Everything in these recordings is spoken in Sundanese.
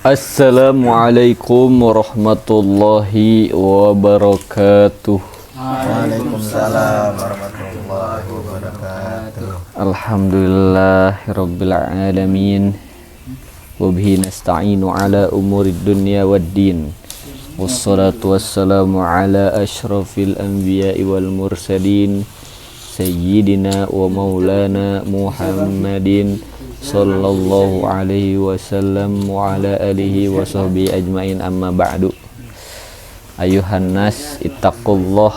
Assalamualaikum warahmatullahi wabarakatuh. Waalaikumsalam warahmatullahi wabarakatuh. Alhamdulillahirabbil alamin. Wabihi nasta'inu ala umurid dunya waddin. Wassalatu wassalamu ala asyrafil anbiya'i wal mursalin sayyidina wa maulana Muhammadin sallallahu alaihi wasallam wa ala alihi wa sahbihi ajmain, amma ba'du. Ayuhan nas ittaqullah.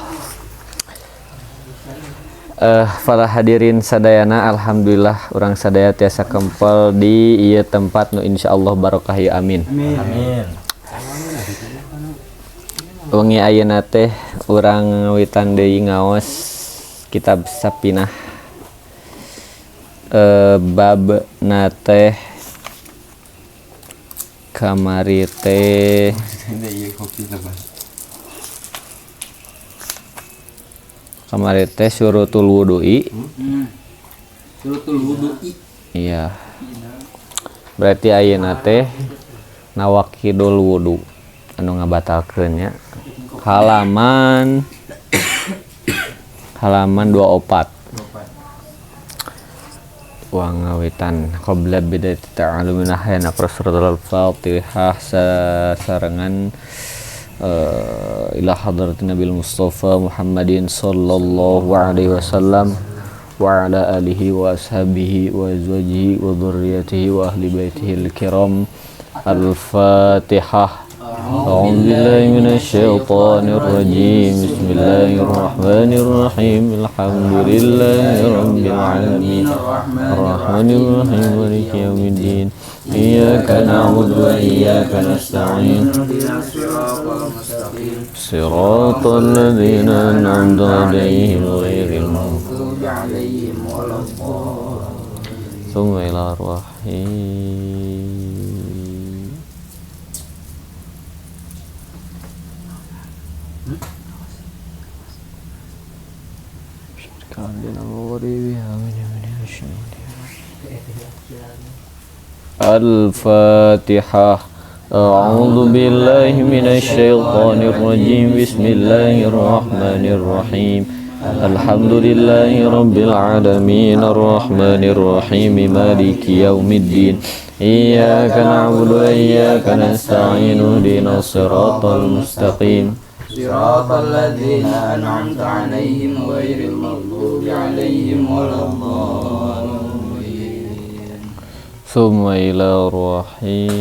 Para hadirin sadayana, alhamdulillah urang sadaya tiasa kempel di ieu tempat nu insyaallah barokah ya, amin. Amin. Wengi ayeuna teh urang ngawitan deui ngaos kitab Safinah. Bab na teh kamari teh syurutul wudu'i. Syurutul wudu'i. Iya. Berarti ayeuna teh nawakidul wudu anu ngabatalkeun nya. Halaman 24. Wa ngawitan qabla bidayati ta'allumina hayana suratul Fatihah sasarengan ila hadratin Nabil Mustafa Muhammadin sallallahu alaihi wasallam wa ala alihi wa ashabihi wa azwajihi wa dzurriyyatihi wa ahli baitihil kiram. Al-Fatihah. A'udzu billahi minasyaitonir rajim. Bismillahirrahmanirrahim. Alhamdulillahi rabbil alamin. Arrahmanir rahim. Maliki yaumiddin. Iyyaka na'budu wa iyyaka nasta'in. Siratal ladzina an'amta 'alaihim ghairil maghdubi 'alaihim waladdallin. Tsumma ila arwahi Al-Fatihah. A'udzu billahi minasyaitonir rajim. Bismillahirrahmanirrahim. Alhamdulillahi rabbil alamin. Arrahmanir rahim. Maliki yaumiddin. Iyyaka na'budu wa iyyaka nasta'in. Ihdinas siratal mustaqim. Siratal ladzina an'amta 'alaihim ghairil maghdubi 'alaihim waladdallin. Tsumma ila ruhi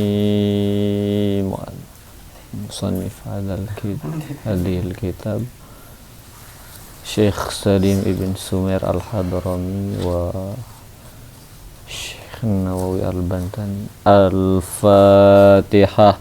musannif hadzal kitab Syekh Salim ibn Sumair Al-Hadrami wa Syekh Nawawi Al-Bantani. Al-Fatihah.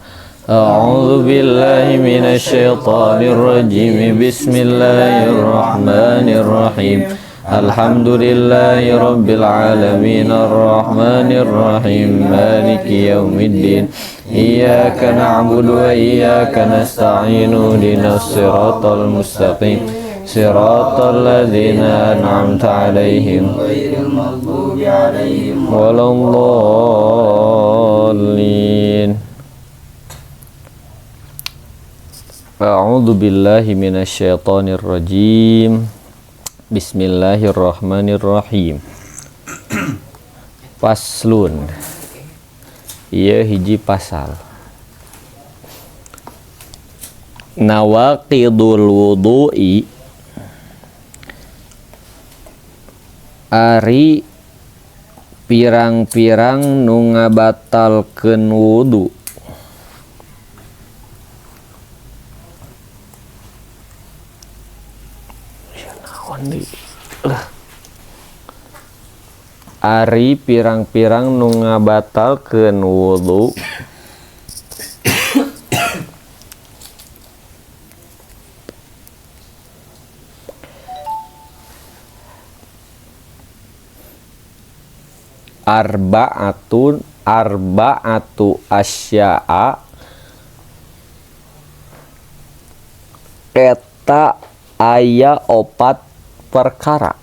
A'udzu billahi minasyaitonir rajim. Bismillahirrahmanirrahim. Alhamdulillahi rabbil alamin. Arrahmanir rahim. Maliki yaumiddin. Iyyaka na'budu wa iyyaka nasta'in. Ihdinas siratal mustaqim. Siratal ladzina an'amta 'alaihim ghairil maghdubi 'alaihim waladdallin. A'udzu billahi minasyaitonir rajim. Bismillahirrahmanirrahim. Paslun. Ieu hiji pasal. Nawaqidul wudu'i ari pirang-pirang nu ngabatalkeun wudu. Ari pirang-pirang nu ngabatalkeun wudu arba'atu asya'a eta aya opat perkara.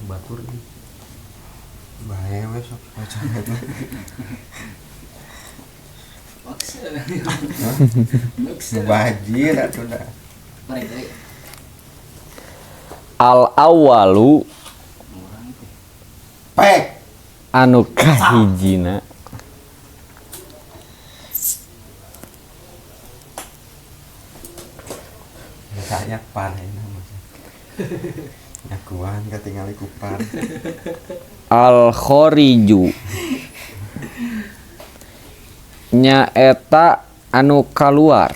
Batur nih. Bahaya we sok baca eta. Maksa. Mubajir atuh da. Al awalu pek anu kahijina saya pan ayeuna mah. Nyakuan katingali kupan. Al khariju nyaeta anu kaluar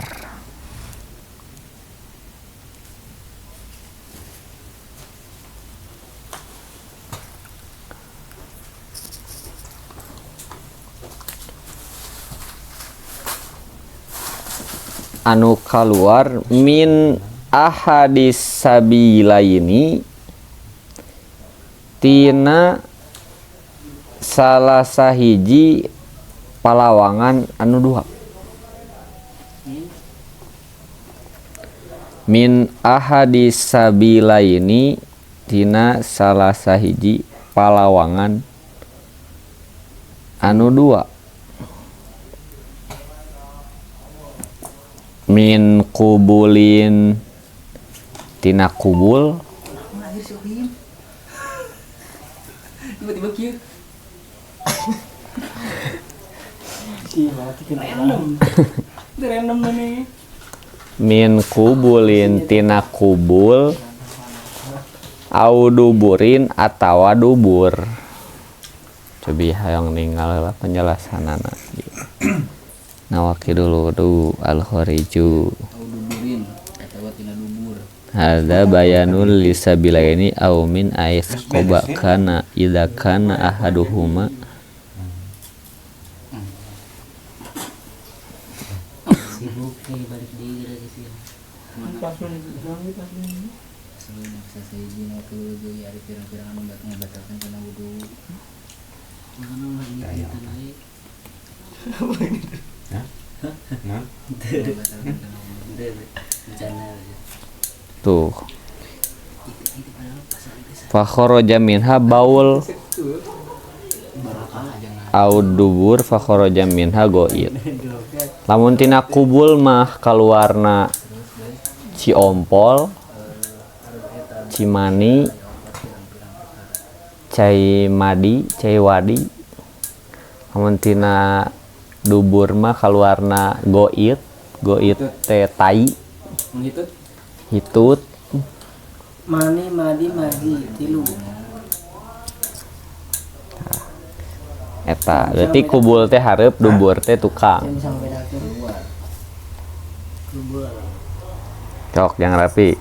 anu kaluar min ahadis sabilaini tina salah sahiji palawangan anu dua. Min ahadis sabilaini tina salah sahiji palawangan anu dua. Min kubulin tina kubul tiba-tiba kieu. Random. Random nih. Min kubulin tina kubul au duburin atawa dubur. Cobi hayang ninggal lah penjelasanana. Nawaki dulu du al khariju au duburin atawa tina dubur. Hadza bayanul lisabilaini au min ais qoba kana idza kana ahaduhuma. Sibuk nih balik deui geura geus ieu. Pirang-pirang anu ngabatalkeun kana wudu. Mana mah inget tanah ieu. Hah? Nah. Tuh. Fa kharaja minha baul au dubur fa kharaja minha goid. Lamun tina kubul mah kaluarna ciompol, cimani, cai madi, cai wadi. Lamun tina dubur mah kaluarna goid, goid teh tai. Hitut. Hitut. Mani, madi, madi, tilu. Eta, berarti kubul teh hareup, dubur teh tukang. Cok, yang rapi.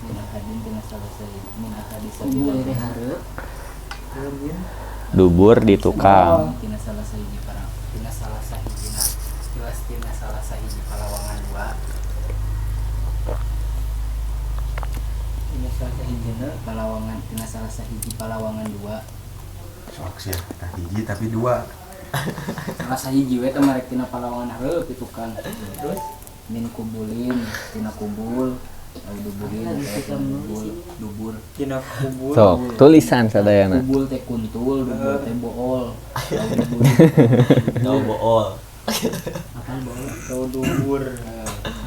Dubur di tukang. Tina salah sahiji palawangan dua. Sok sih, hiji tapi dua. Salah sahiji we teh marek tina palawangan hareup di tukang. Terus min kubulin tina kubul au duburin dubur tina kubul. Sok, tulisan sadayana. Kubul teh kuntul, dubur teh bool. Tau bool. Apaan bool? Tau dubur.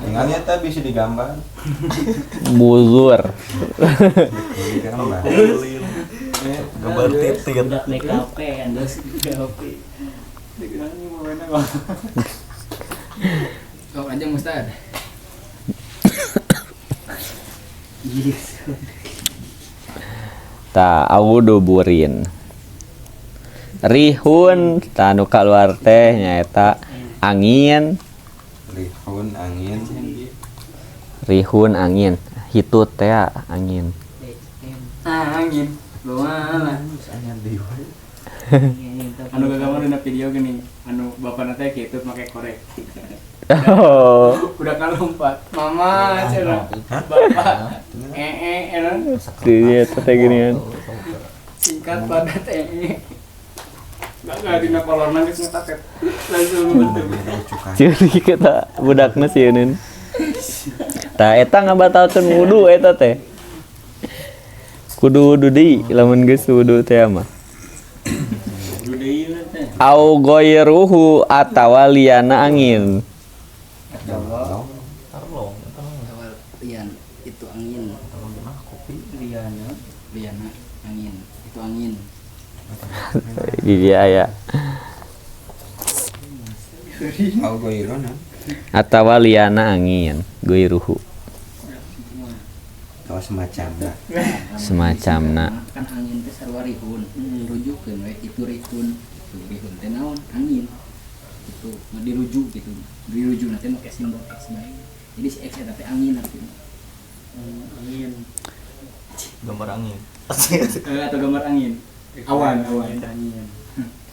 Tinggalnya teh bisa digambar. Buzur. Digambar. Gambar titik. Budak DKP, andos DKP. Sok aja Ustaz. Ta au duburin. Rihun ta nu kaluar teh nyaeta angin. Rihun angin. Rihun angin. Hitut teh angin. Ah, angin. Bawa anu gagambar dina video gini, anu bapana teh kitu make korek. Oh. Udah kalompat. Mama cenah. Bapak. Enak. Iya, teh ginian. Singkat padat Enggak dina kolorna geus ngetaket. Langsung bentuk. Ciri kita budakna sieun. Tah eta ngabatalkeun wudu eta teh. Kudu wudu deui lamun geus wudu teh mah. Au ghairuhu atawa liana angin. Tarlong. Lian itu angin. Liana. Liana angin itu angin. Di dia aya. Au ghairuna Atawa liana angin, ghairuhu. atau semacamna. Semacamna. Kan angin teh sarua rihun. Rujukeun we itu rihun. Itu rihun teh naon? Angin. Itu mah dirujuk gitu. Dirujuk nanti make simbol X bae. Jadi si X eta teh angin artinya. Angin. Gambar angin. Atau gambar angin. Awan, awan. Angin.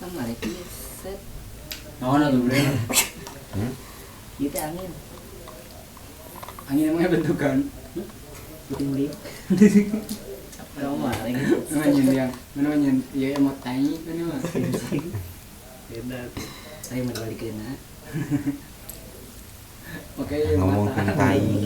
Kan marek ieu set. Naon atuh bre? Ieu teh angin. Angin emangnya bentukan. Puting beliung. Mana nyen yang, mana nyen ieu emot tai mana mah. Beda. Saya mau dibalikeun na. Oke, Ngomong tai.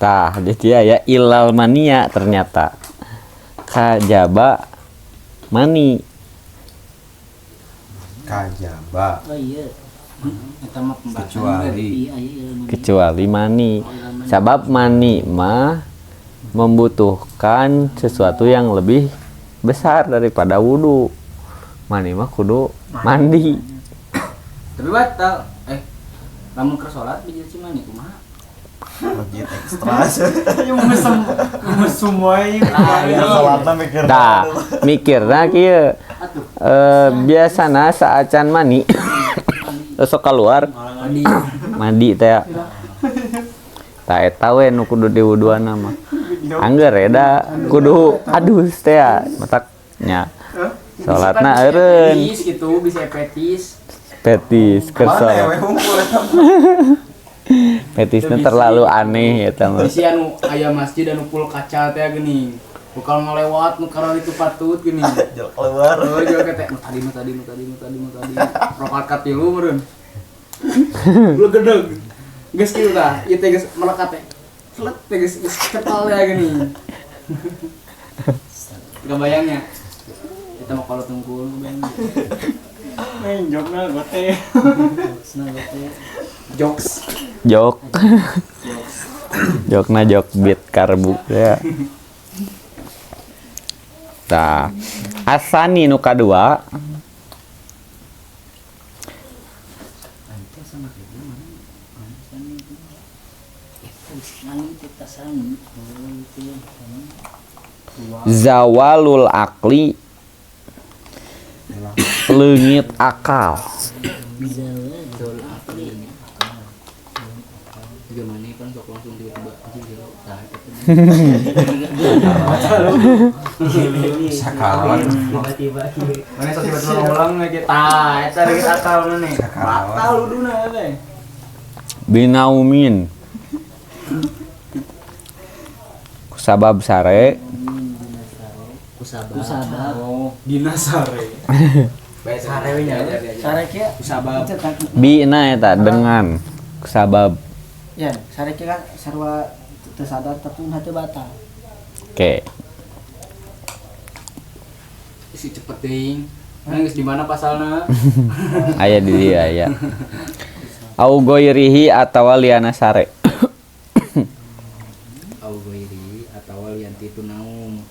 Tah, jadi ya ilal mania ternyata. Kajaba mani. Kajaba. Oh iya. Eta mah pembahasan. Kecuali Iya iya. Kecuali mani. Sabab mani mah membutuhkan sesuatu yang lebih besar daripada wudu. Mani mah kudu mandi. Tapi batal. Lamun keur salat bijil cimani kumaha? Masjid ekstra. Ya mesum wae. Salatna mikir. Tah, mikirna kieu. Biasana saacan mani sok keluar Mandi. Mandi teh. Tah eta we nu kudu diwuduana mah. Angger da kudu adus teh matak nya. Salatna eureun. Fetis gitu, bisa fetis. Fetis keur Mana salat. we hungkul eta. Fetisnya terlalu aneh eta mah. Bisi anu aya masjid anu full kaca teh geuning. Bakal ngalewat nu karena itu patut geuning. Jel keluar. Oh, jauh kete nu tadi nu tadi nu tadi nu tadi nu tadi. Rokat ka tilu meureun. Legedeg. Geus kieu tah, ieu teh geus melekat teh. Slet teh geus ketal ya geuning. Kebayangnya. Kita mau kalau tungkul kebayang. Main jokna gote. Jokes. Jok. Jokna jok beat karbu ya. Tah, asani nu kadua zawalul akli leungit akal. Zawalul akli. Gimana kan sok langsung tiba-tiba anjing gila tah eta. Sakawan. Tiba-tiba. Mana sok tiba-tiba ngulang lagi tah eta leungit akal mana. Batal wuduna teh. Binaumin kusabab sare Kusabab. Oh, dina sare. Bae sare we nya. Sare kieu Kusabab. bina eta dengan kusabab. Ya, sare kieu kan sarua teu sadar tapi hati batal. Oke. Si cepet teuing. Mana geus di mana pasalna? Aya di dia aya. Au goirihi atawa liana sare. Au goiri atawa lian ti itu naum.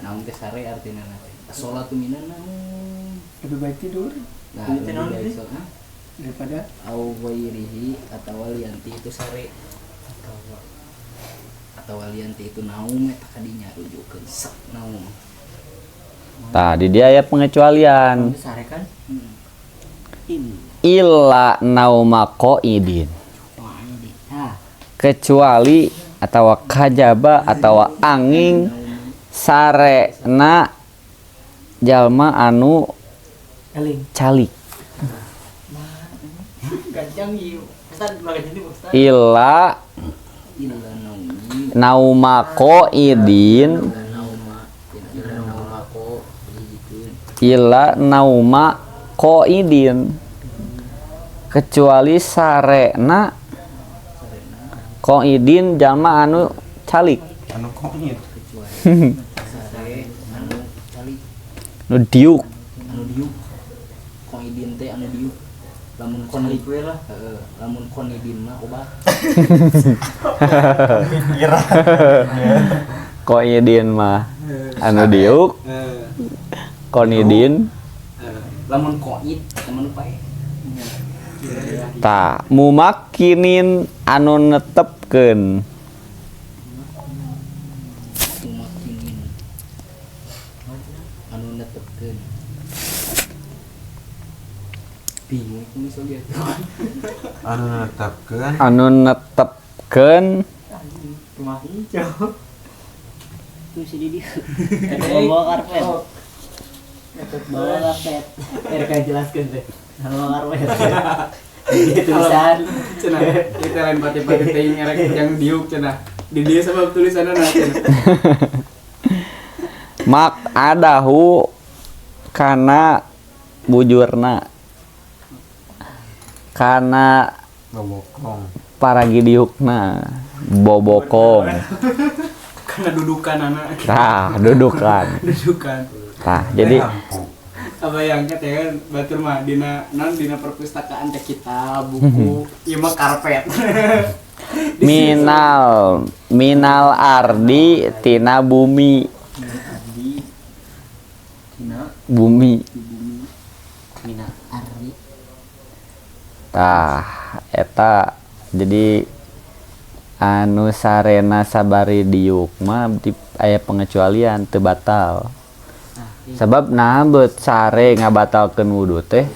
Naum teh sare artina teh. Salatu minan naum. Lebih baik tidur Nah, Itu lebih naon baik sih? sholat. Daripada Au goirihi atawa lian ti itu sare. Atawa lian ti itu naum eta kadinya rujukeun sak naum. Tah di dia aya pengecualian. sare kan. Illa nauma qaidin. Kecuali atau kajaba atau angin sarena jalma anu Eling. calik. Gancang ieu. Ustaz makan jadi Ustaz. Illa Illa naumi nauma qaidin illa nauma illa nauma ko hijikeun illa nauma Qaidin kecuali sarena qaidin jalma anu calik anu qaid kecuali sare anu calik nu diuk anu diuk qaidin teh anu diuk lamun konid we lah heeh lamun konidin mah obat qaidin mah anu diuk konidin lamun qaid temen pae tah mumakkinin anu netepkeun mumakkinin anu netepkeun bingung aku misalnya anu netepkeun anu netepkeun rumah hijau tuh si Didi bawa karpet bawa karpet RK jelaskan deh bawa karpet tulisan cenah kita lain pati-pati teh ngerek yang diuk cenah di dia sebab tulisanna cenah mak adahu kana bujurna kana bobokong paragi diukna bobokong kana dudukan anak tah dudukan dudukan tah jadi apa yang kata kan batur mah dina non dina perpustakaan teh kitab buku ieu mah karpet minal minal ardi tina bumi tina bumi minal ardi tah eta jadi anu sarena sabari diuk mah aya pengecualian teu batal. Sebab nah beut sare ngabatalkeun wudu teh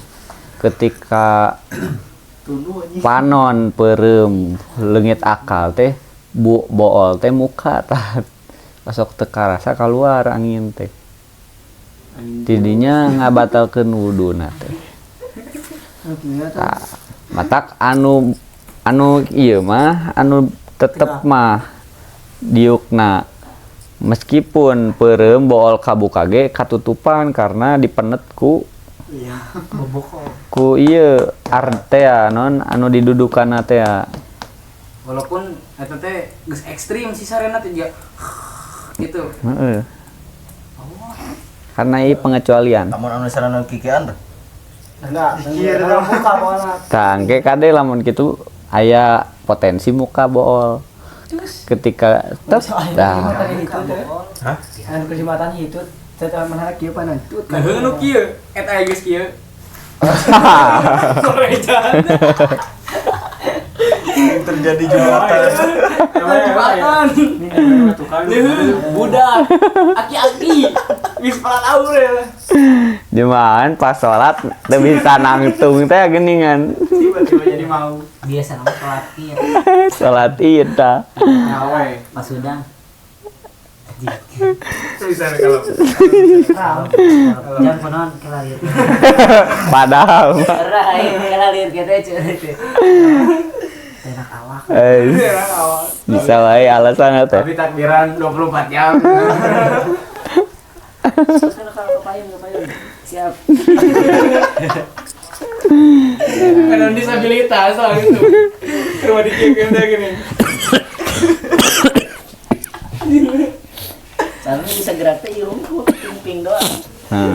ketika panon peureum leungit akal teh bu bool teh muka tah sok teu karasa kaluar angin teh. Tidinya ngabatalkeun wuduna teh. Tah, matak anu anu ieu mah anu tetep mah diukna meskipun peureum bool kabuka ge katutupan karena dipenet ku iya ku ieu artea non anu didudukanna teh walaupun eta teh geus ekstrim si sarena teh juga gitu heeh karena ieu pengecualian lamun anu sarena kikian teh enggak enggak buka boolna tah engke kade lamun kitu aya potensi muka bool ketika tet dah hah anu kecamatan itu tetep menarik kieu panan tut nah heuh nu kieu eta aya geus kieu sorejan terjadi jumatan jumatan budak aki-aki geus palaur ya Jumaan pas sholat teu bisa nangtung teh geuningan tiba-tiba jadi mau biasa nama sholat id sholat id tah nyawe pas udang bisa kalau jam konon kelalir padahal rai kelalir kita teh enak awak bisa wae alasan teh tapi takbiran 24 jam terus kalau kepayun siap karena disabilitas soal itu rumah dikiekeun teh gini soalnya bisa gerak teh ieu hungkul ping doang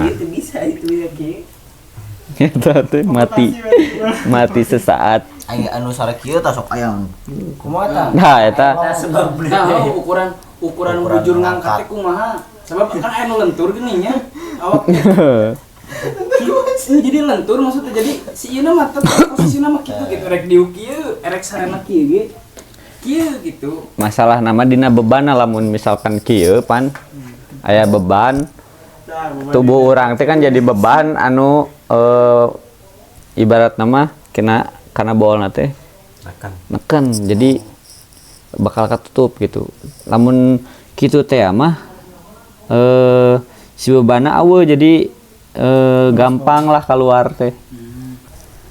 gitu bisa itu ya ki eta teh mati mati sesaat aya anu sare kieu tah sok aya kumaha tah nah eta nah ukuran ukuran bujur ngangkat teh kumaha sebab kan aya nu lentur geuning nya awak jadi lentur maksudnya jadi si ieu mah tetep posisina mah kitu gitu rek diuk kieu erek sarena kieu ge kieu gitu masalah nama dina beban lamun misalkan kieu pan aya beban tubuh urang teh kan jadi beban anu ibarat nama kena karena boolna teh neken jadi bakal katutup gitu lamun kitu teh mah si bebanna eueuh jadi gampang lah keluar teh.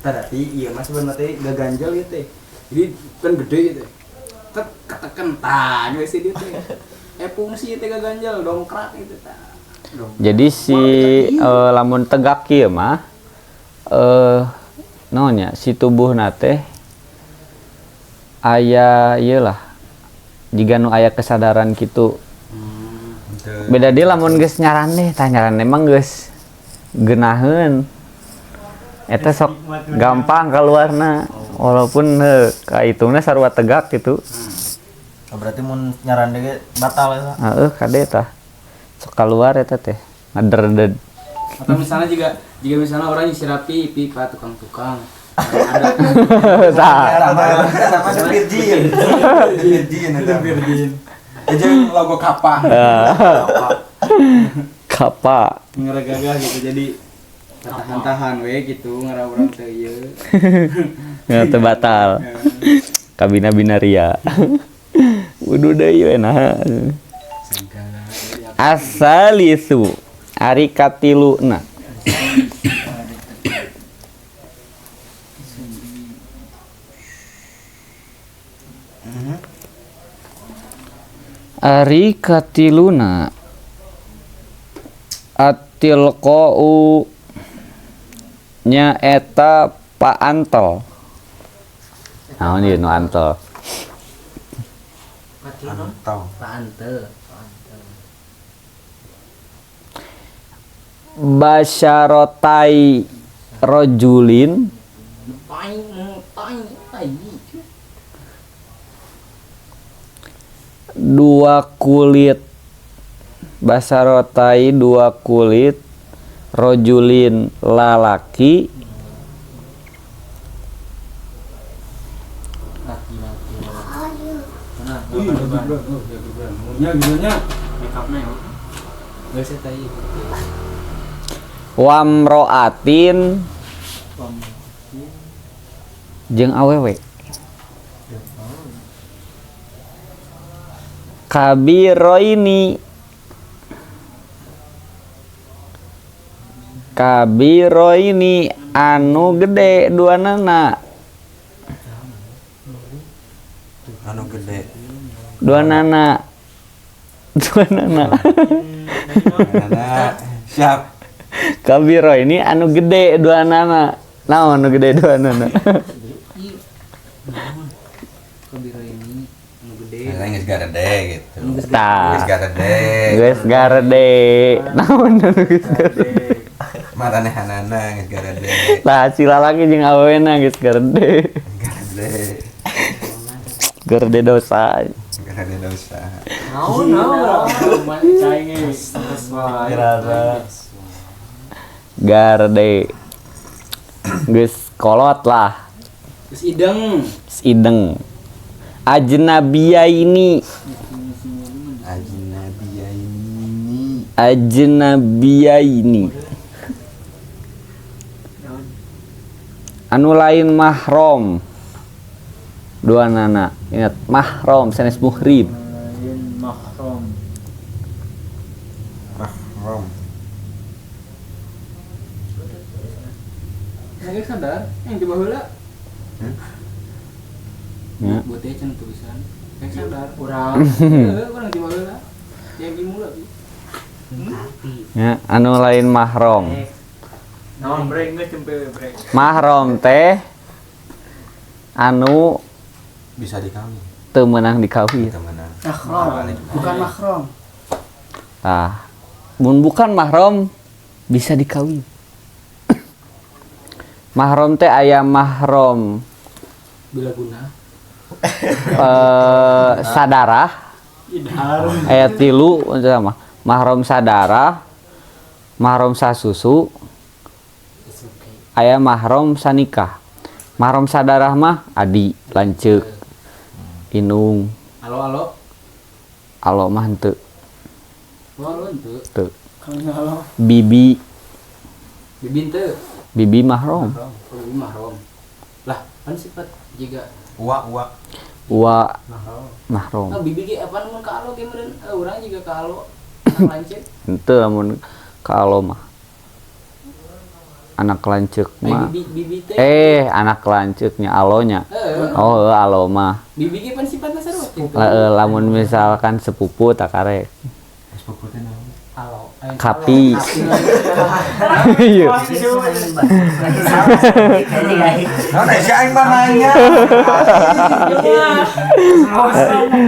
Berarti iya mas sebenarnya teh gaganjel gitu teh. Jadi kan gede gitu. Tet ketekan tah geus sih dia teh. Fungsi teh gaganjel dongkrak gitu tah. Jadi si lamun tegak kieu mah Naon nya si tubuhna teh aya ieu lah. Jiga nu aya kesadaran kitu. Beda deui lamun geus nyarande, tah nyarande mah geus geunaheun. Eta sok gampang keluarna walaupun kaitungna sarua tegak gitu. Oh, berarti mun nyarande ge batal eta. Heeh, kade tah. Sok keluar eta teh. Ngaderded. Atau misalnya jika misalnya orang nyisir rapi pipa tukang-tukang. Ada Sama virgin. Virgin eta. virgin. Aja logo kapa. Kapa. Ngeregagah gitu jadi tahan-tahan we gitu ngara urang teh ieu. Ya teu batal. Kabina binaria. Wudu deui we nah. Asalisu ari katiluna. Ari katiluna atilqa'u nya eta paantel. Naon ieu nu antel? Antel. Paantel. Basyarotai rojulin dua kulit, basarotai dua kulit rojulin lalaki wamroatin jeung awewe kabiroini kabiroini anu gede duanana anu gede duanana duanana siap kabiroini anu gede duanana naon anu gede duanana kabiroini anu gede geus garede gitu. Tah. Geus garede. Geus garede. Naon anu geus garede? Maranehanana geus garede. Lah si lalaki jeung awewena geus garede. Garede. Garede dosa. Garede dosa. Naon naon. Cai geus. Garede. Geus kolot lah. Geus ideng. Geus ideng. Ajnabiyaini. Ajnabiyaini. Ajnabiyaini. Anu lain mahrom. Dua nana. Ingat mahrom sanes muhrim. Lain mahrom. Mahrom. Nggak sadar, yang coba heula. Ya. Buat dia can tulisan. Yang sadar urang. Heeh, urang coba heula. Yang dimula. Ya, anu lain mahrom. Naon breng geus cempe breng. Mahrom teh anu bisa dikawin. Teu meunang dikawin. Teu meunang. Mahrom, bukan mahrom. Tah, mun bukan mahrom bisa dikawin. Mahrom teh aya mahrom bila guna. Sadarah ayat tilu sama mahrom sadarah, mahrom sasusu, aya mahrom sanikah. Mahrom sadarah mah adi lanceuk inung alo alo alo mah henteu alo henteu teu bibi bibi henteu bibi mahrom. Bibi mahrom lah kan sifat jiga Wa wa wa mahrom. Nah, bibi ge apa mun ka alo ge meureun urang juga ka alo anak lanceuk. Henteu lamun ka alo mah. Anak lanceuk mah. Bibi teh. Anak lanceuknya alonya. Oh, alo mah. Bibi ge pan sifatna sarua kitu. Lamun misalkan sepupu tak karek. Sepupu teh naon? Alo. Kapi. Iya. Nah, si aing mah nanya.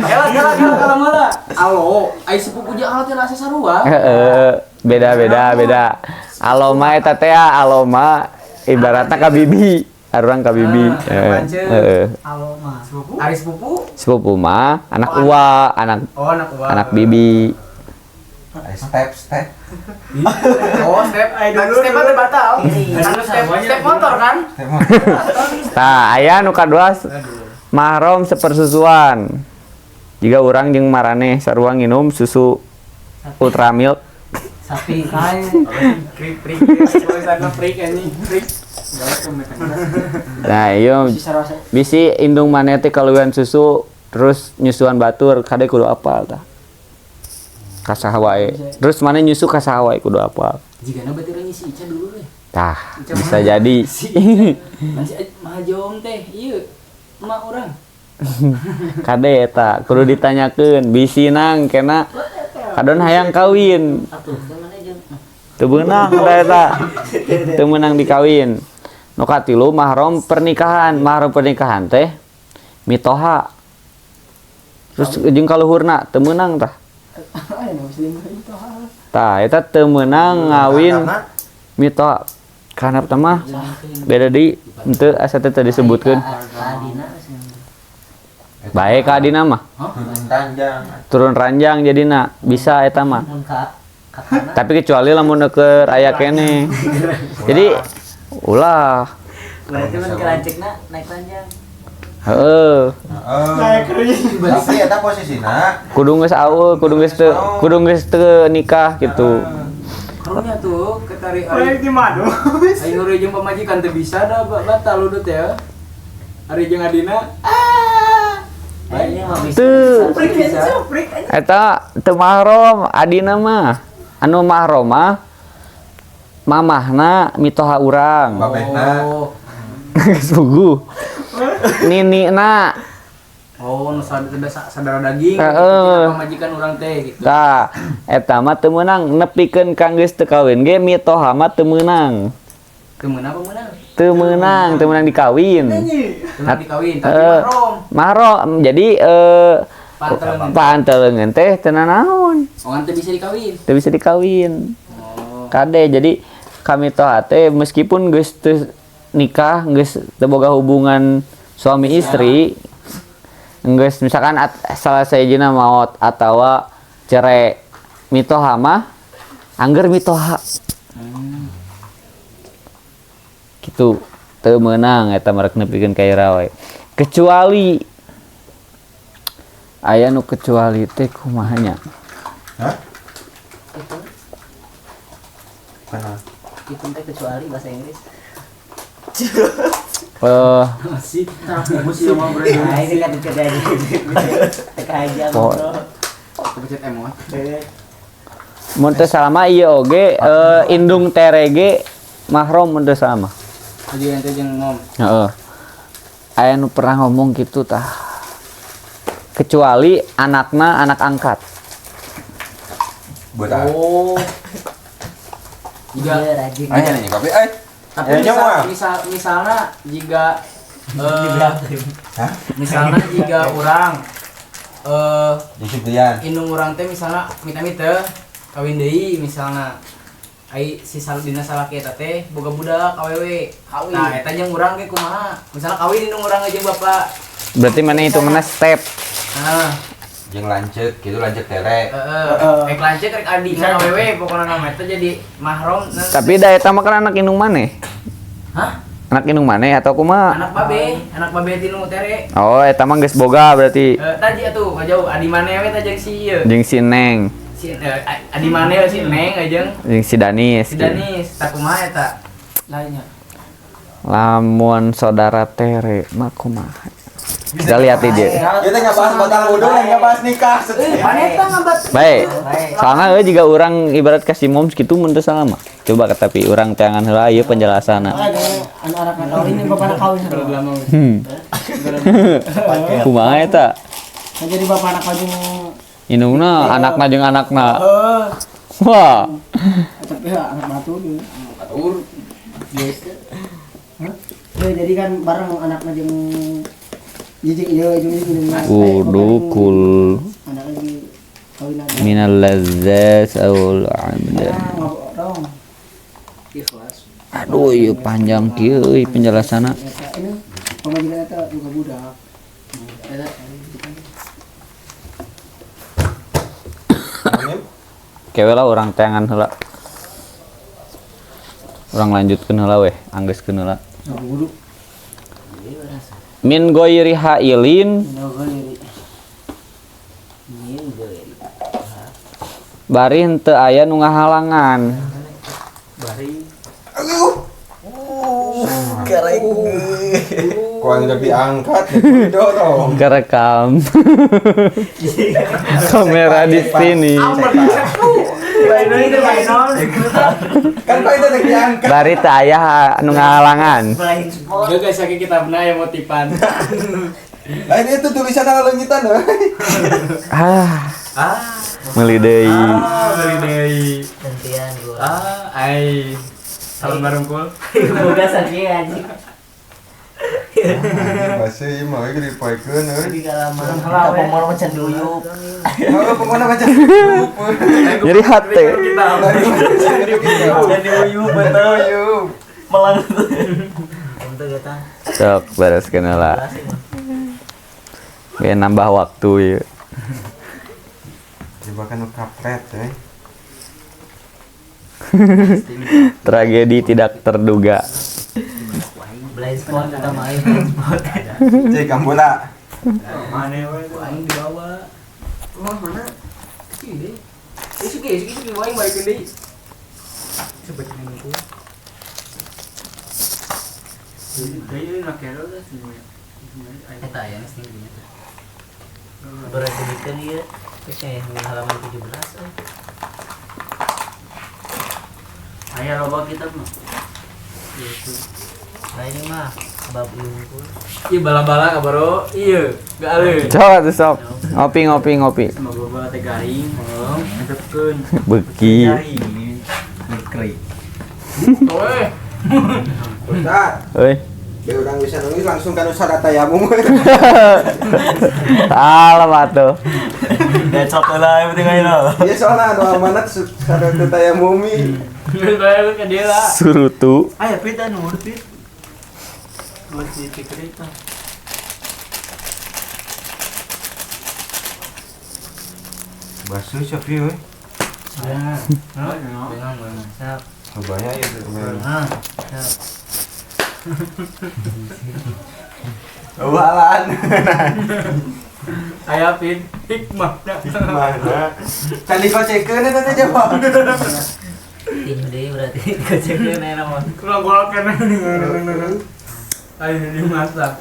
Kela kela mah. Alo, ai sepupu jeung alo teh rasa sarua. Heeh, beda beda beda. Aloma eta teh aloma ibaratna ka bibi, arurang ka bibi. Heeh. Aloma. Sepupu? Ari sepupu? Sepupu mah anak uwa, anak Oh, anak uwa. anak bibi. Step step. Oh, step. Step mah teu batal. Anu step step motor kan? Step motor. Tah, aya nu kadua mahram sepersusuan. Jika urang jeung maraneh sarua nginum susu Ultra Milk. Sapi kain. Prik prik. Tulisanna prik anjing, prik. Nah, iya Si sarua bisi indung maneh teh kaluwihan susu terus nyusuan batur kade kudu apal tah. Ka saha wae. Terus maneh nyusu ka saha wae kudu apal. Jigana berarti urang si Ica dulu deh. Tah, bisa jadi. Masih mahjong teh, ieu emak urang. Kade eta kudu ditanyakeun bisi nang kena kadon hayang kawin. Atuh teh mana jeung Teu beunang da eta. Teu meunang dikawin. Nu katilu mahram pernikahan, mahram pernikahan teh mitoha. Terus jeung kaluhurna teu meunang tah. aya nu selingkuh itu. Tah eta teu meunang ngawin mitoha. Kana mah beda deui henteu asa teh teu disebutkeun. Adina Bae ka adina mah. Turun ranjang. Turun ranjang jadina bisa eta mah. mun ka kakana Tapi kecuali lamun keur aya keneh. Jadi ulah. berarti mun ke lancekna naik ranjang. Heeh. Heeh. Tapi eta posisina Kudu geus aweul, kudu geus teu nikah gitu. Karunya tuh ketari ari di madu. Aing ngurui jeung pamajikan teu bisa da batal udut ya. Ari jeung adina. Ah. Kayaknya mah bisa. Teu. Bisa. Eta teu mahram adina mah. Anu mahram mah mamahna mitoha urang. babehna. Oh. Geus puguh. Ninina. Oh, nu sadara daging. Heeh. Pamajikan urang teh gitu. Tah, eta mah teu meunang nepikeun ka geus teu kawin ge mitoha mah teu meunang. Teu meunang apa meunang? Teu meunang, teu meunang dikawin. Teu meunang dikawin, tapi mahram. Mahram. Jadi paanteleungeun teh teu nanaon. Oh, teu bisa dikawin. Teu bisa dikawin. Oh. Kade jadi kami toha teh meskipun geus teu nikah, geus teu boga hubungan suami istri, geus misalkan salah sahijina maot atawa cerai mitoha mah angger mitoha. Gitu teu meunang eta merek nepikeun ka ira we. Kecuali aya nu kecuali teh kumaha nya? Hah? Itu Kenapa? itu teh kecuali bahasa Inggris. Masih masih mau berani. Nah, ini kan teka aja. Teka aja, Oh. bro. Pencet emot. Mun teu salah mah ieu oge indung tere ge mahram mun teu salah mah. Aja ente jeung ngom. Heeh. Aya nu pernah ngomong gitu tah. Kecuali anakna anak angkat. Buat apa? Oh. Jika Iya, rajin. Ayo nih, kopi eh. tapi Ya, nyawa. misalnya jika Hah? misalnya jika orang Disiplian. indung urang teh misalnya mita-mita kawin deui misalnya ai si dina salaki eta teh boga budak awewe. Kawin. Nah, eta jeung urang ge kumaha? Misalnya kawin indung urang jeung bapak. Berarti mana hitunganna step. Nah, Jeung lanceuk, gitu lanceuk tere. heeh. Rek lanceuk rek adi awewe pokona nama eta jadi mahram. Nah, Tapi da eta mah kan anak indung maneh. Hah? Anak indung maneh atau kumaha? Anak babe tinu tere. Oh, eta mah geus boga berarti. Tadi atuh jauh adi maneh we tah jeung si ieu. Jeung si Neng, Si adi maneh si Neng jeung jeung si Danis. si Danis. Tah kumaha eta? Lainnya. Lamun saudara tere mah kumaha? Kita lihat aja. Kita nggak bahas batal wudu, nggak bahas nikah. Paneta ngabat. Baik. Soalnya euy juga urang ibarat kasih moms gitu mun teu salah mah. Coba tapi urang teangan heula ieu penjelasanna. Anak anak kawin ini bapak anak kawin. Kumaha eta? Jadi bapak anak kawin. Indungna anakna jeung anakna. Wah. Tapi ya anak batu tuh. Batur. Biasa. Hah? Ya, jadi kan bareng anaknya jeung jijik ieu jeung jeung Udukul anak lagi kawin aja. minal lazzat awal amdan. Ah, ngorong. Ikhlas. Aduh, ieu panjang kieu euy penjelasanna. Eta ini pamajikan eta buka budak. Eta Kewe lah urang teangan heula. Urang lanjutkeun heula weh, anggeuskeun heula. guru. Min ghairi hailin bari henteu aya nu ngahalangan. Bari. Karek. Kok yang udah diangkat, didorong. Kerekam. Kamera di sini. Kan kok itu udah diangkat. Bari teu aya nu ngahalangan. Blind spot. Juga guys, sakit kita benar ya motivan. Lah ini tuh tulisan leungitan euy. Ah. Meuli deui. Ah, beli deui. Gantian gua. Ah, ai. Salam barungkul. Boga saking anjing. Bahasa ieu mah we dipoekeun euy. Di kalaman. Kita pemor macam duyuk. Heeh, pokona baca. Nyeri hate. Dan diuyup betul. Melang. Untuk kita. Sok bereskeun heula. Biar nambah waktu ya. Jebakan nu kapret euy. Tragedi tidak terduga. Blind spot kita main blind spot. Cek ampuna. Mana we aing dibawa. Wah, mana? Ini. Isu ge, isu ge aing balikeun deui. Sebetulnya nunggu. Kayaknya nak kero lah semuanya. Eta aya geus tingginya tuh. Berarti bikin ieu geus aya halaman 17 euy. Aya loba kitab mah. Gitu. Nah ini mah bab ieu. Iya bala-bala ka bro. Iya, gak aleu. Coba tuh sok. Ngopi ngopi ngopi. Sama boba teh garing, oh, antepkeun. Beki. Garing. Ngekri. Oe. Ustaz, Euy. biar orang bisa nulis langsung kan usah data tayamum. Alam atuh. Decok lah yang penting aja. Iya soalnya anu amanat sadata tayamumi. Geus bae ke dia lah. Surutu. Ayo pit anu pit. Buat di kereta. Basuh siapa euy? Nah, nah, Siap. Banyak ya tuh. Nah, siap. Walan. Aya pin hikmah. Mana? Cali kocekeun eta teh jawab. Tinju deui berarti gocekeun aya mah. Kurang golok kana. Ayo dimasak.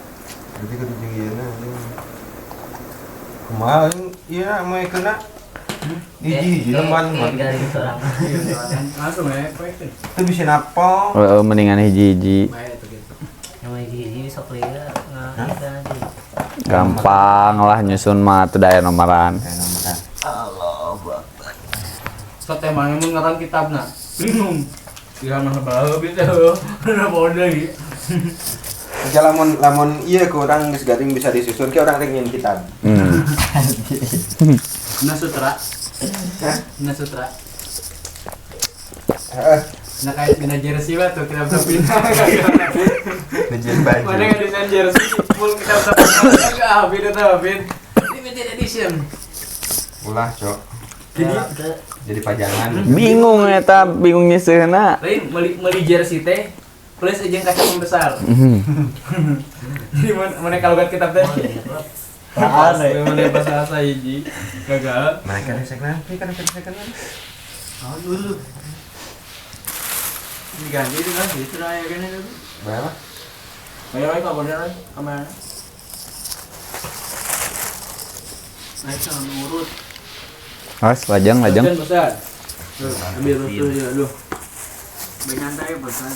Berarti kudu jeung ieu na. Kumaha ieu mah kena hiji-hiji lemban mah. Garing seorang. Langsung ya, poekeun. Itu bisa napal. Heeh, mendingan hiji-hiji. Bae tuh gitu. Yang hiji sok liga nggak nanti. Gampang lah nyusun mah teu daya nomoran. Sok teh mah mun ngaran kitabna. Bingung. Kira mah bae bisa heuh. Udah deui. Jika lamun lamun iya ke orang geus garing bisa disusun ke orang teh ngin kitab. Nah sutra. Nah sutra. Heeh. Nah kayak dina jersey mah tuh kitab sapina. Ngejen baju. Mana yang desain jersey full kitab sapina enggak habis eta habis. Limited edition. Ulah, Cok. Jadi Jadi pajangan. Bingung eta, bingung nyeuseuna. lain meuli jersey teh plus jeung kaca pembesar. Jadi mana kalau buat kitab teh. Tahan we. Mana bahasa asa hiji gagal. Mereka resek nanti kan resek kan. Aduh. Diganti itu kan itu aya kan itu. Berapa? Ayo ayo kabarnya ayo kamera. Ayo sama urut. As lajang lajang. Lajang besar. Ambil betul ya aduh. Benyantai besar.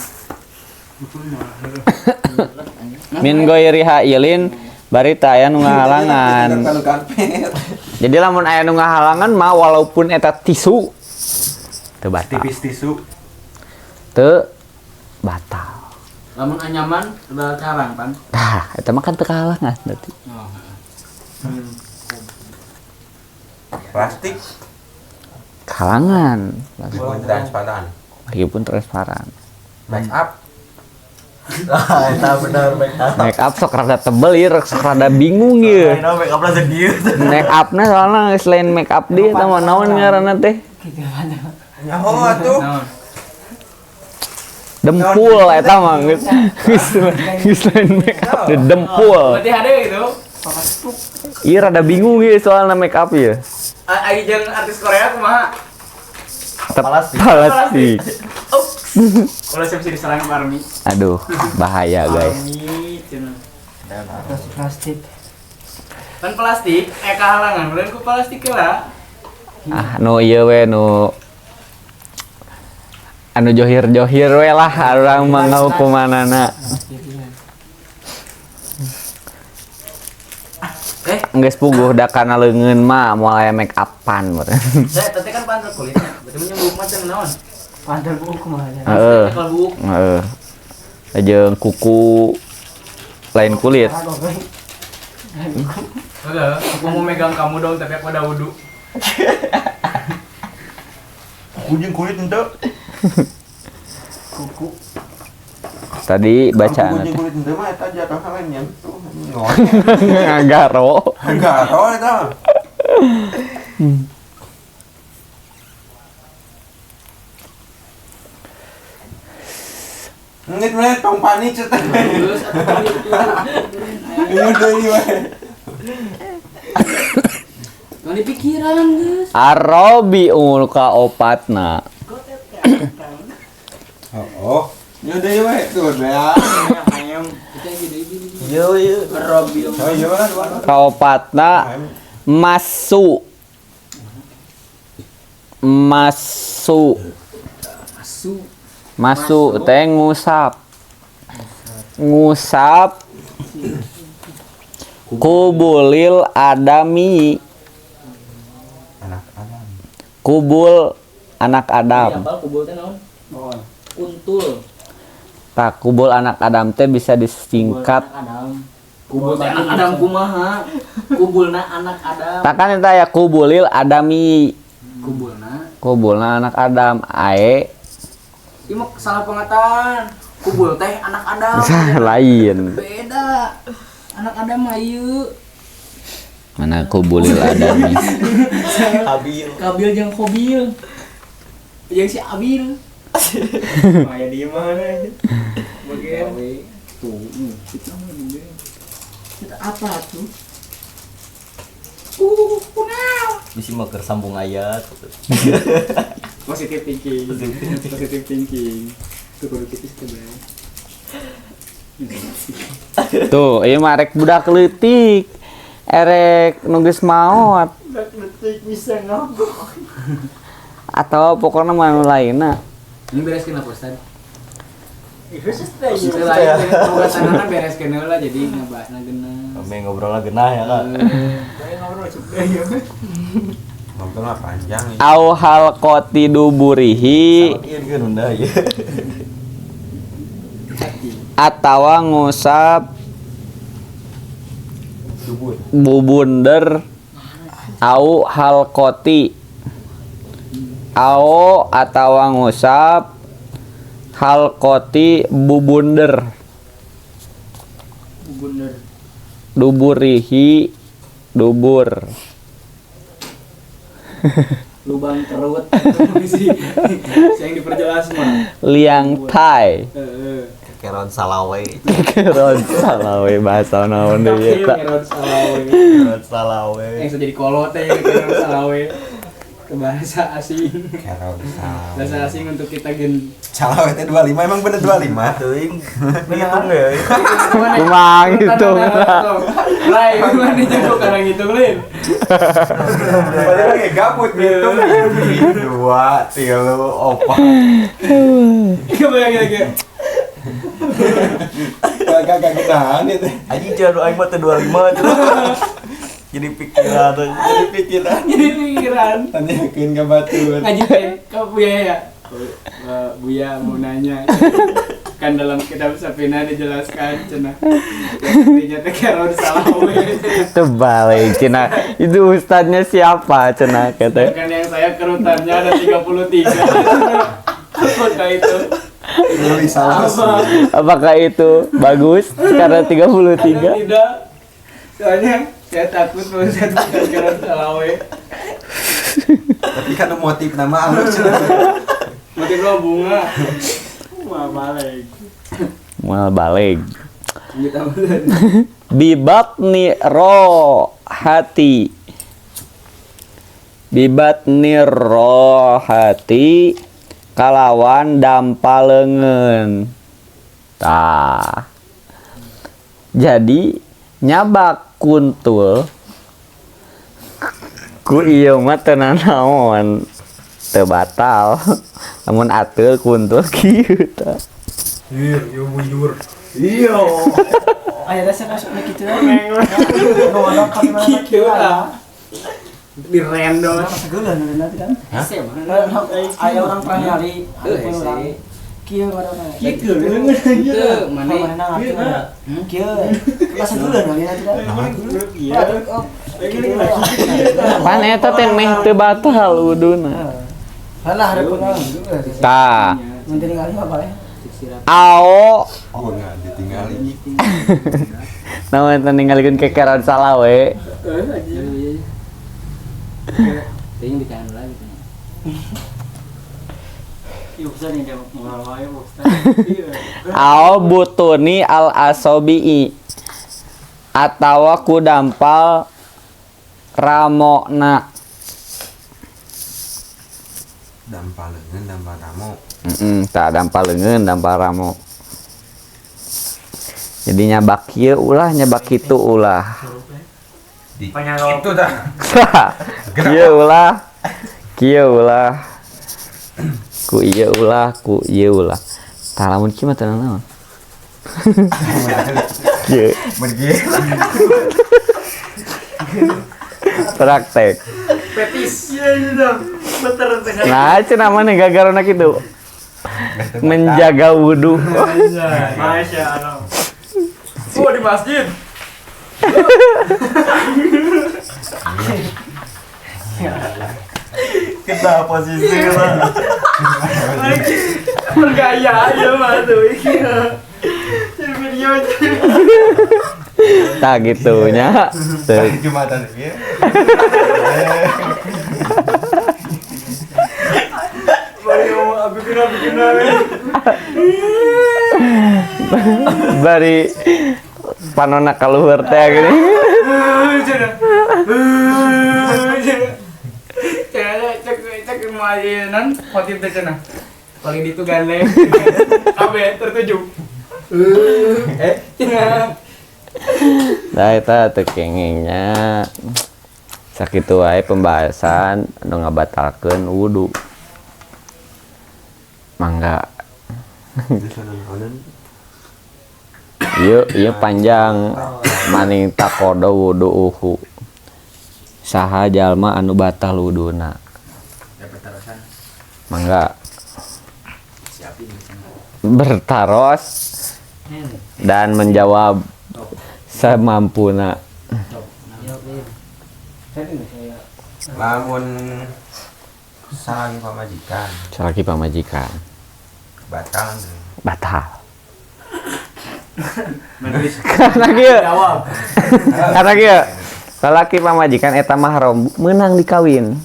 Min ghairi hailin bari teu aya nu ngahalangan. Jadi lamun aya nu ngahalangan mah walaupun eta tisu Teu batal. Tipis tisu. Teu batal. Lamun anyaman udah carang pan. Tah, eta mah kan teu kahalangan berarti. Oh. Plastik. Kalangan. Meskipun transparan. Meskipun transparan. Make up. Ah, eta bener make up. Make up sok rada tebel ieu, sok rada bingung ieu. Nah, make up lah sedih. Make upna soalna selain make up deui eta mah naon ngaranna teh? Nyaho atuh. Dempul eta mah geus. Geus lain make up deui, dempul. Berarti ada gitu. Ieu rada bingung ieu soalna make up ieu. Ai jeung artis Korea kumaha? Plastik. Plastik. Kalau siap sih diserang Army. Aduh, bahaya guys. Army cenah. Plastik. Kan plastik kahalangan, lain ku plastik lah. Ah, nu ieu we nu anu johir-johir we lah urang mah ngahukumanana. Geus puguh da kana leungeun mah moal aya make upan meureun. Saya tadi kan pantul kulitnya. Berarti menyembuh macam naon? Pantul buuk kumaha. Heeh. Heeh. Jeung kuku lain kulit. Udah, aku mau megang kamu dong tapi aku udah wudu. Kuku jeung kulit henteu. Kuku. Tadi bacaan kuku jeung kulit henteu mah eta jatuhna lain nyentuh. Ngagaro. Ngagaro eta. Menit-menit tong panik cenah. Terus Ini deui we. Tong dipikiran geus. Arabiul kaopatna. Oh, nya deui we tuh bea. Yo yo. Arabiul. Kaopatna masu. Masu. Masu. Masuk teh ngusap. Ngusap kubulil adami. Anak Adam. Kubul anak Adam. Apa kubul teh naon? Untul. Tah kubul anak Adam teh bisa disingkat. Kubul teh anak Adam kumaha? Kubulna anak Adam. Tah kan eta ya kubulil adami. Kubulna. Kubulna anak Adam ae. Ini mah salah pengataan. Kubul teh anak Adam. Lain. Beda. Anak Adam mah ieu. Mana kubulil Adami? Abil. Kabil jeung Kobil. Jeung si Abil. Maya di mana? Bagian. Tuh, kita mah gede. Kita apa tuh? Kunau. Bisi mah keur sambung ayat. Positive thinking. Positive thinking. Tuh kudu kitu sih teh. Tuh, ieu mah rek budak leutik. Erek nu geus maot. Budak leutik bisa ngabok. Atau pokoknya mah nu lainna. Ini bereskeun apa, Ustaz? Itu sih teh. Lain boga bereskeun heula jadi ngebahasna geunah. Kami ngobrolna geunah ya, Kak. Kayak ngobrol cukup ya. Ngobrol mah panjang. Au halqati duburihi. Atawa ngusap bubunder au halqati. Au atawa ngusap halqati bubunder. Bubunder. Duburihi dubur. Lubang perut sih yang diperjelas mah. Liang tai. Keron salawe. Keron salawe bahasa naon deui eta. Keron salawe. Keron salawe. Yang jadi kolot teh keron salawe. Ke bahasa asing. Keron salawe. Bahasa asing untuk kita gen. Salawe teh 25 emang bener 25 teuing. Ngitung ya. Kumaha ngitung. Lai, mana jago karena ngitung lain. Padahal lagi gabut ngitung. 2, 3, 4. Kebayang lagi. Gak gak tahan itu. Anjing jangan aing mah teh 25. Jadi pikiran, jadi pikiran. Jadi pikiran. Tanyakeun ka batur. Ngaji teh ka Buya ya. Buya mau nanya. Kan dalam kitab Safina dijelaskan cenah. Artinya teh keron salah we. Terbalik cenah. Itu ustadznya siapa cenah kata. Kan yang saya kerutannya ada 33. Apakah itu? Lebih salah sih. Apakah itu bagus karena 33? Tidak. Soalnya saya takut kalau saya bukan keron salah we. Tapi kan motif nama alus. Motif lo bunga. Wah, balik. Mal balik. Bibatni rohati. Bibatni rohati kalawan dampal leungeun. Tah. Jadi nyabak kuntul ku ieu mah teu nanaon. Teu batal. Lamun ateul kuntul kieu tah. Iya, ieu bujur. Iya. Aya rasa masuk kitu. Kitu lah. Di random. Segeuleun nanti kan. Aya orang pernah nyari, orang kieu mana. Kieu teu mana kieu. Segeuleun kali nanti kan. Iya. Pan eta teh meh teu batal wuduna. Halah hareupeun. Tah. Mun tingali mah bae. Ao oh enggak ditinggali. Naon eta ningalikeun kekeran salah we. Teuing dikanan lagi teh. Ao butuni al asobi'i atawa ku dampal ramona. Dampal leungeun, dampal ramo. Tah dampal leungeun, dampal ramo. Jadi nyabak kieu ulah, nyabak kitu ulah. Itu dah. Kieu ulah. Kieu ulah. Ku ieu ulah, ku ieu ulah. Tah lamun kieu mah teu naon. Kieu. Praktek. Petis. Iya iya. Nah, cenah mana gagarona kitu. Menjaga wudu. Masya Allah. Oh, di masjid. Kita posisi lah. Bergaya aja mah tuh. Video. Tah gitunya. Jumatan ieu. Bari panona kaluhur teh gini. Cek majinan motif teh cenah. Paling ditu gandeng. Kabeh tertuju. Cenah. Nah eta teu kengingnya. Sakitu wae pembahasan anu ngabatalkeun wudu. Mangga. Ieu ieu panjang maning takodo wuduuhu. Saha jalma anu batal wuduna. Mangga. Bertaros dan menjawab semampuna. Lamun salaki pamajikan. Salaki pamajikan. Batal. Batal. Karena kieu. Karena kieu. Salaki pamajikan eta mahram meunang dikawin.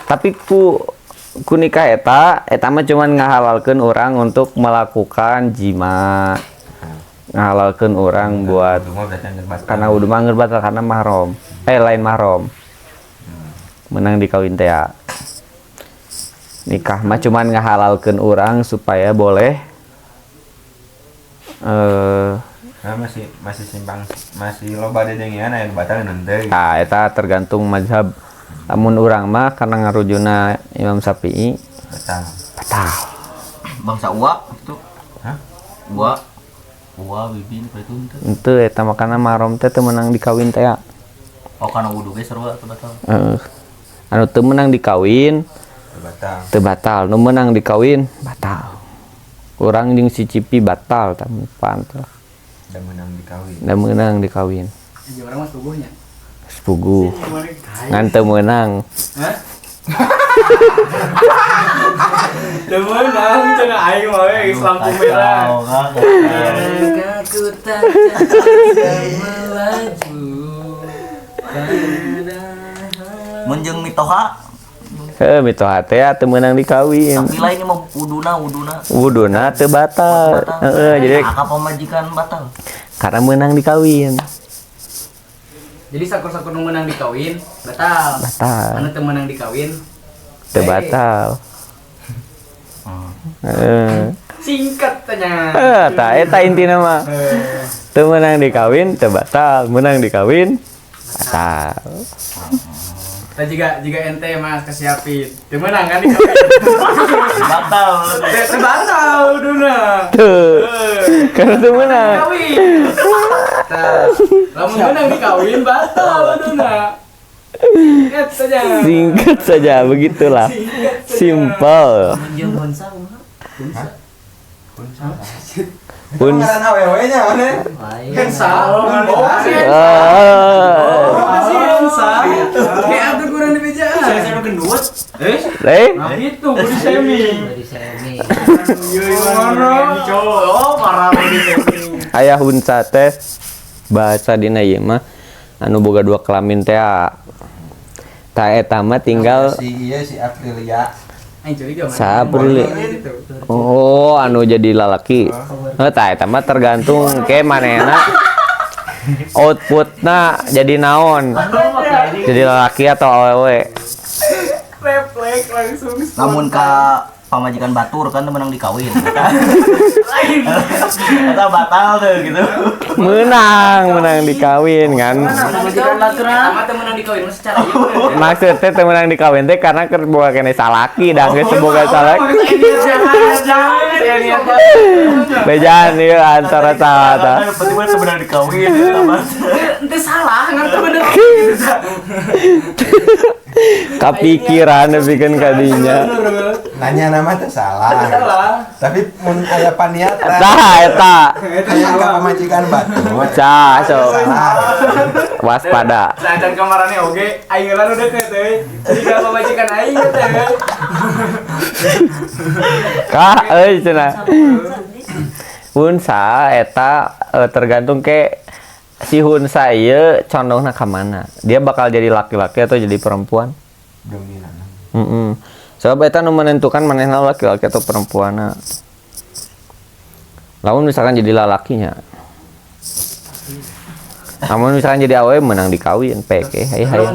Tapi ku nikah eta, eta mah cuman ngahalalkeun orang untuk melakukan jima. Ngahalalkeun orang buat karena wudu mah batal karena mahram. Lain mahram. Menang dikawin teh ya. Nikah mah cuman ngahalalkeun orang supaya boleh nah, masih simpang masih loba dedengean aya batal henteu. Tah eta tergantung mazhab. Lamun urang mah karena ngarujuna Imam Syafi'i batal. Batal. Bangsa uwa itu. Hah? Uwa. Uwa bibin itu henteu. Henteu eta makana mahram teh teu meunang dikawin teh ya. Oh kana wudu ge sarua teu batal. Heeh. Anu teu meunang dikawin batal. Teu batal, nu meunang dikawin batal. Urang jeung si Cipi batal tah pantal. Da meunang dikawin. Da meunang dikawin. Jeung urang mah subuhnya. Sepuguh. Ngan teu meunang. Hah? Teu meunang cenah aing mah we geus lampu merah. Aku tak bisa melaju. Mun jeung mitoha? Heuh, mitoha teh teu meunang dikawin. Tapi lain mah wuduna. Wuduna teu batal. Heeh, jadi ka pamajikan batal. Karena meunang dikawin. Jadi sakur-sakur nu meunang dikawin batal. Batal. Anu teu meunang dikawin teu batal. Heeh. Singkat tanya. Heeh, tah eta intina mah. Teu meunang dikawin teu batal, meunang dikawin batal. Tah jika ente Mas kesiapin. Teu meunang kan dikawin. Batal. Teu batal uduna. Tuh. Karena teu meunang. Kawin. Tah, lamun meunang dikawin batal uduna. Singkat saja. Singkat saja begitulah. Simple. Mun hunsa kumaha? Hunsa. Hun. Ngaran awewe nya mana? Lain. Hunsa. Oh, si Hunsa. Kayak atuh kurang dibejaan. Saya nu gendut. Eh? Nah itu body shaming. Body shaming. Oh, parah body shaming. Aya hunsa teh bahasa dina ieu mah anu boga dua kelamin teh. Tah eta mah tinggal si ieu si Aprilia. Saprili. Oh, anu jadi lalaki. Heuh tah eta mah tergantung ke manehna outputna jadi naon. Jadi lalaki atau awewe. Refleks langsung. Lamun ka pamajikan batur kan menang dikawin. Eta batal tuh gitu. Menang dikawin kan. Pamajikan batur mah teu meunang dikawin mah secara ieu. Maksudnya teu meunang dikawin teh karena keur boga keneh salaki dah geus boga salaki. Bejaan ieu antara salah tah. Penting mah teu meunang dikawin eta mah. Ente salah ngan teu bener. Kapikiran nepikeun ka dinya. Nanya nama teh salah. Tapi mun aya paniatan. Tah eta. Aya ka pamajikan batur. Cah sok. Waspada. Sacan kamarane oge aing heula nu deket euy. Jika pamajikan aing teh. Kah euy cenah. Hunsa eta tergantung ke si hunsa ieu condongna ka mana. Dia bakal jadi laki-laki atau jadi perempuan? Dominan. Heeh. Sebab eta nu menentukan manehna laki-laki atau perempuanna. Lamun misalkan jadi lalakinya. Namun misalkan jadi awewe menang dikawin peke hayu hayu.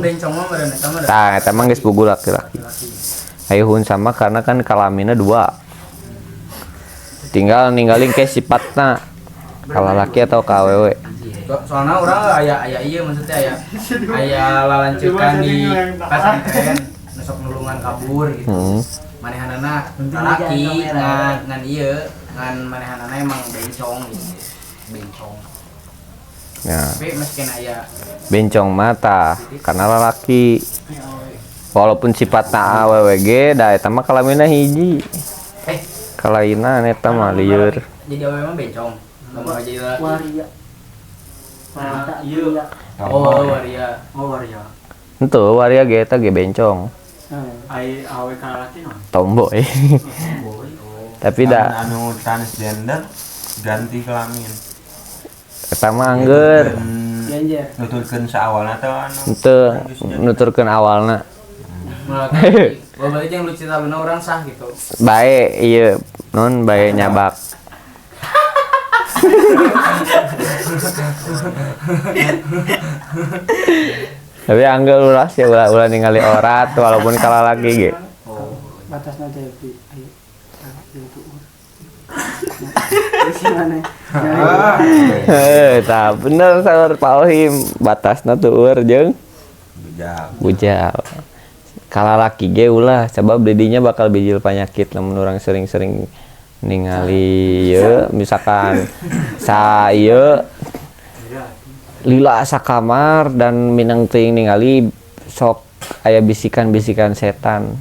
Tah eta mah geus bugu laki-laki. Hayu hunsa mah karena kan kelaminna dua. Tinggal ninggalin ke sifatna. Ka lalaki atau ka awewe. Soalnya orang aya ieu maksudnya aya lalancekan di pesantren nusok nulungan kabur gitu. Manehanana lalaki ngan ieu ngan manehanana emang bencong gitu. Bencong. Ya. Tapi masih kena aya bencong mata karena lalaki. Walaupun sifatna awewe ge da eta mah kelaminna hiji. Kalaina eta mah lieur. Jadi awewe mah bencong. Lamun jadi lalaki. Waria. Wanita iya. Oh, waria. Oh, waria. Henteu waria ge eta ge bencong. Ai awe ka lalaki naon? Tomboy. Tomboy. Tapi da anu transgender ganti kelamin. Eta mah angger. Nuturkeun saawalna teh anu. Henteu nuturkeun awalna. Bahwa berarti yang lu cerita luna orang sah gitu. Bae ieu non bae nyabak. Tapi angger ulah sih ulah ningali orat walaupun kalah lagi ge. Batasna teh ayo. Tuur. Gimana? Heuh, tah bener saur Pak Ohim, batasna tuur jeung bujal. Bujal. Kalah laki ge ulah sebab didinya bakal bijil penyakit lamun urang sering-sering ningali ieu misalkan sa ieu Lila sakamar dan mineng teuing ningali sok aya bisikan-bisikan setan.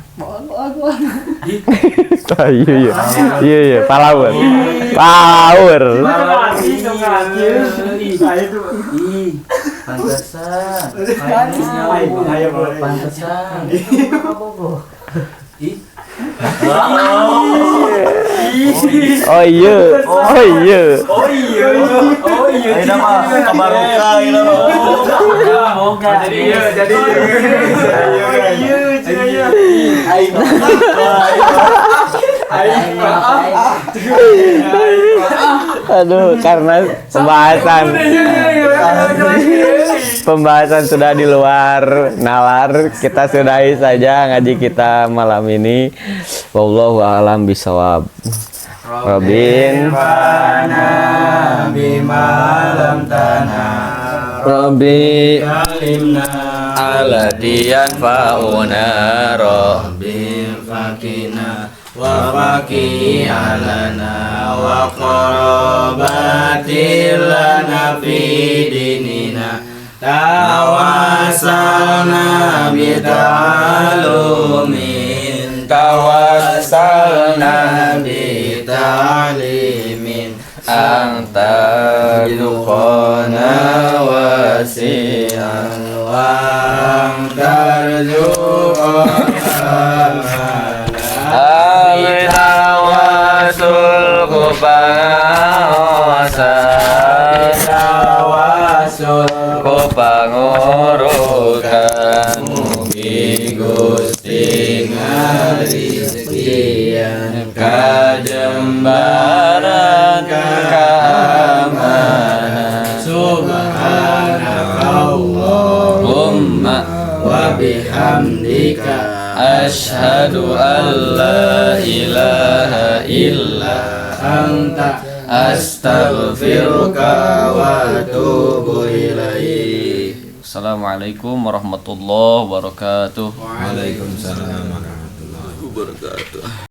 Iya iya. Iya iya, palaur. Palaur. Ih, pantesan. Pantesan. Ih. Oh iya. Oh iya. Oh iya. Oh iya. Ayeuna mah kabaruka ieu mah. Moga. Jadi iya, jadi iya. Iya, iya. Aing. Aing. Aduh, karena pembahasan sudah di luar nalar, kita sudahi saja ngaji kita malam ini. Wallahu a'lam bisawab. Robin bima lam tanal Rabbi alimna alladzi yanfa'una Rabbi fakina wa faqi alana wa qarabati lana fi dinina tawassalna bi ta'alumin tawassalna bi ta'limin anta rizqana wasi'an wa anta rizqana Amin tawasul ku pangaosan tawasul ku pangurukan mugi Gusti ngarizkian kajembaran keamanan subhanakallahumma Umma wa bihamdika asyhadu an la ilaha illa anta astaghfiruka wa atubu ilaik. Assalamualaikum warahmatullahi wabarakatuh. Waalaikumsalam warahmatullahi Wabarakatuh.